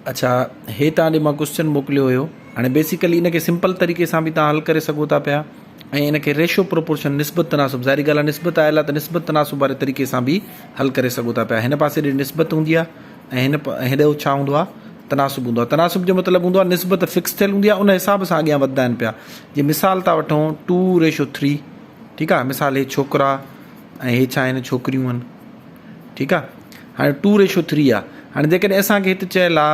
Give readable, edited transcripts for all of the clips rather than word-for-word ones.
اڇا هي توهان ڏي مان ڪوسچن موڪليو هيو هاڻي بيسيڪلي ان کي سمپل طريقي سان به توهان حل ڪري سگهو ٿا پيا ۽ ان کي ريشو پروپورشن نسبت تناسب ظاهري ڳالهه آهي نسبت آيل آهي ته نسبت تناسب واري طريقي سان به حل ڪري سگهو ٿا پيا هن پاسي ڏي نسبت هوندي آهي ۽ هن هيڏو ڇا هوندو آهي تناسب هوندو آهي تناسب جو مطلب هوندو آهي نسبت فڪس ٿيل هوندي آهي ان حساب سان اڳيان وڌندا آهن پيا جي مثال ٿا وٺون ٽو ريشو ٿري ٺيڪ آهي مثال هي ڇوڪرا ۽ هي ڇا آهن ڇوڪريون آهن ٺيڪ آ هاڻي ٽو ريشو ٿري آ هاڻي جيڪڏهن اسان کي هت چيل آ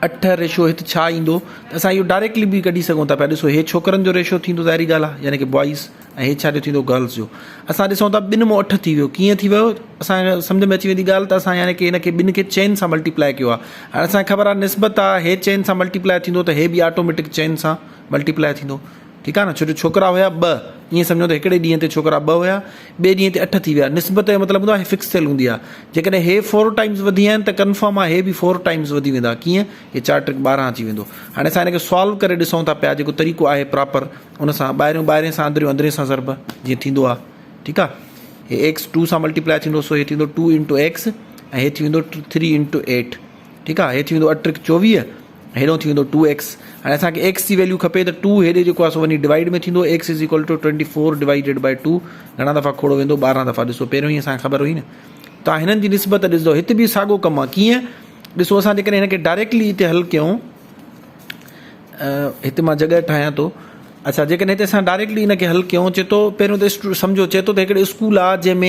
اٺ ريشو هت ڇا ايندو ته اسان اهو ڊائريڪٽلي به ڪڍي سگهون ٿا پيا ڏسو هي ڇوڪرن جو ريشو ٿيندو ظاهري ڳالهه آ يعني ڪي بوائز ۽ هي ڇا جو ٿيندو گرلز جو اسان ڏسون ٿا ٻن مون اٺ ٿي ويو ڪيئن ٿي ويو اسان سمجھ ۾ اچي ويندي ڳالهه ته اسان يعني ڪي هن کي ٻن کي چئن سان ملٽيپلائي ڪيو آ هاڻي اسان کي خبر آ نسبت آ هي چئن سان ملٽيپلائي ٿيندو ته هي به آٽوميٽڪ چئن سان ملٽيپلائي ٿيندو ٺيڪ آ نه ڇو جو ڇوڪرا هيا ٻه ائين سمجهو ته هڪڙي ڏينهن تي ڇوڪرا ٻه هيا ٻئي ڏينهن تي اٺ ٿي ويا نسبت جو مطلب هوندو آهي فڪس ٿيل هوندي آهي جيڪڏهن هي فور ٽائمز وڌي آهن ته ڪنفرم آهي هي به فور ٽائمز وڌي ويندا ڪيئن هي چار ٽرڪ ٻارهن اچي ويندو هاڻي اسان هن کي سالو ڪري ڏسون ٿا پيا جيڪو طريقو آهي پراپر ان سان ٻاهريون ٻاهرين سان اندريون اندرين سان ضرب جيئن ٿيندو آهي ٺيڪ آهي هي ايڪس ٽو سان ملٽيپلائي ٿيندو سو هي ٿيندو ٽو انٽو ايڪس ۽ هي ٿي ويندو ٿري انٽو ايٽ ٺيڪ آهي هي ٿي ويندو اٺ ٽرڪ 24 هيڏو ٿي ويندو ٽو ايڪس هاڻي اسان کي ايڪس جي ويليو کپي ته ٽو هيڏي جيڪو آهي سو وڃي ڊوائيڊ ۾ ٿيندو X is equal to 24 divided by two گهڻا دفعا کوڙو ويندو 12 دفعا ڏسو پهريون ئي اسان کي خبر هئي نه تان هنن جي نسبت ڏسندو هت به ساڳو ڪم آهي ڪيئن ڏسو اسان جيڪڏهن هن کي ڊائريڪٽلي هتي حل ڪيون هتي مان جڳهه ٺاهيان ٿو اڇا جيڪڏهن هتي اسان ڊائريڪٽلي ان کي حل ڪيون چي ٿو پهريون ته سمجهو چي ٿو ته هڪڙي اسڪول آ جنهن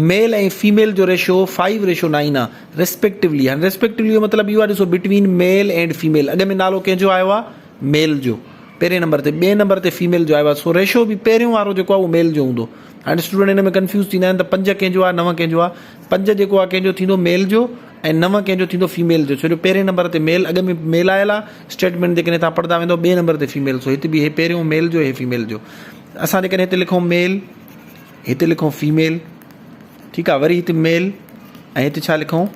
۾ ميل ۽ فيميل جو ريشو فائيو ريشو نائن آ ريسپيڪٽولي هاڻي ريسپيڪٽولي جو مطلب اهو آ ڏسو بٽوين ميل اينڊ فيميل اڳ ۾ نالو ڪنهن جو آيو آ ميل جو پهرين نمبر تي ٻئي نمبر تي فيميل جو آيو آ سو ريشو به پهريون وارو جيڪو آ اهو ميل جو هوندو هاڻي اسٽوڊنٽ ان ۾ ڪنفيوز ٿيندا آهن ته پنج ڪنهن جو آ نو ڪنهن جو آ پنج جيڪو آ ڪنهن جو ٿيندو ميل جو ۽ نو ڪنهن جو ٿيندو فيميل جو ڇو جو پهرين نمبر تي ميل اڳ ۾ ميل آيل آ اسٽيٽمينٽ جيڪڏهن تان پڙهندا ويندو ٻئي نمبر تي فيميل سو هت به هي پهريون ميل جو هي فيميل جو اسان جيڪڏهن هتي لکون ميل هتي لکون فيميل ٺيڪ آ وري هتي ميل ۽ هتي ڇا لکون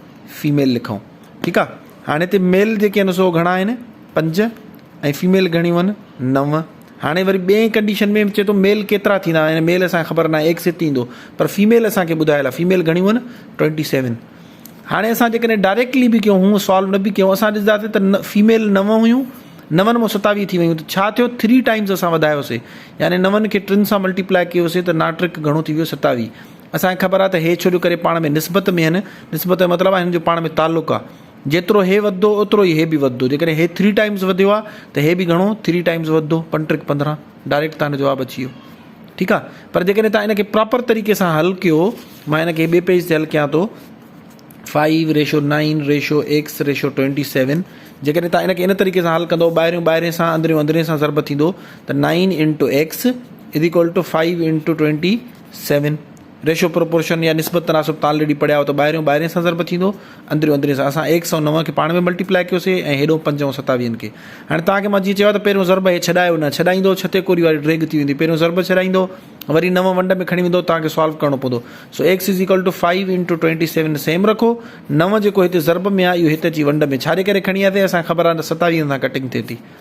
فيميل لکون ٺيڪ آ هاڻي هتي ميل جيڪي آهن سو گهڻا آهن پنج ۽ فيميل گهڻيون آهن نو هاڻي وري ٻئي ڪنڊيشن ۾ چئي ٿو ميل ڪيترا ٿيندا يعني ميل اسان کي خبر ناهي ايڪس هت ايندو پر فيميل اسان کي ٻڌايل آهي فيميل گهڻيون آهن ٽوئنٽي سيون هاڻي اسان جيڪڏهن ڊائريڪٽلي به ڪيون هون سالو نه به ڪيون اسان ڏسنداسين ته فيميل نو هيون نون مان ستاويهه ٿي ويون ته ڇا ٿيو ٿري ٽائمز اسان وڌايوسي يعني نون کي ٽن سان ملٽيپلائي ڪيوسي ته ناٽرڪ گهڻو ٿي ويو ستاويهه اسان کي خبر آهي ته هي ڇو جو ڪري پاڻ ۾ نسبت ۾ آهن نسبت جو مطلب آهي هن جو پاڻ ۾ تعلق آهي جيترو هي وڌندو اوترو ئي هي به وڌندو جيڪڏهن هي ٿري ٽائمز وڌيو آ ته هي به گهڻو ٿري ٽائمز وڌندو پنج ٽرڪ 15 ڊائريڪٽ تان جو جواب اچي ويو ٺيڪ آ پر جيڪڏهن تان ان کي پراپر طريقي سان حل ڪيو مان ان کي ٻي پيج تي حل ڪيان ٿو 5 ريشو 9 ريشو ايڪس ريشو 27 جيڪڏهن تان ان کي ان طريقي سان حل ڪندو ٻاهريون ٻاهرين سان اندريون اندرين سان ضرب ٿيندو ته 9 into X is equal to 5 into 27 ratio proportion يا نسبت تناسب تان آلريڊي پڙهيا هو ته ٻاهريون ٻاهرين سان ضرب ٿيندو اندريون اندرين سان اسان ايڪس ۽ نو کي پاڻ ۾ ملٽيپلائي ڪيوسي ۽ هيڏو پنج ۽ ستاويهن کي هاڻي توهان کي مان جيئن چيو آهي ته پهريون ضرب هي ڇڏايو نه ڇڏائيندو ڇتي ڪوري واري ڊريگ ٿي ويندي پهريون ضرب ڇڏائيندو وري نو ونڊ ۾ کڻي ويندو توهان کي سالو ڪرڻو پوندو سو X is equal to five into twenty seven same رکو نو جيڪو هتي ضرب ۾ آهي اهو هتي اچي ونڊ ۾ ڇا جي ڪري کڻي آياسي اسان کي خبر آهي ته ستاويهن سان ڪٽنگ ٿئي ٿي.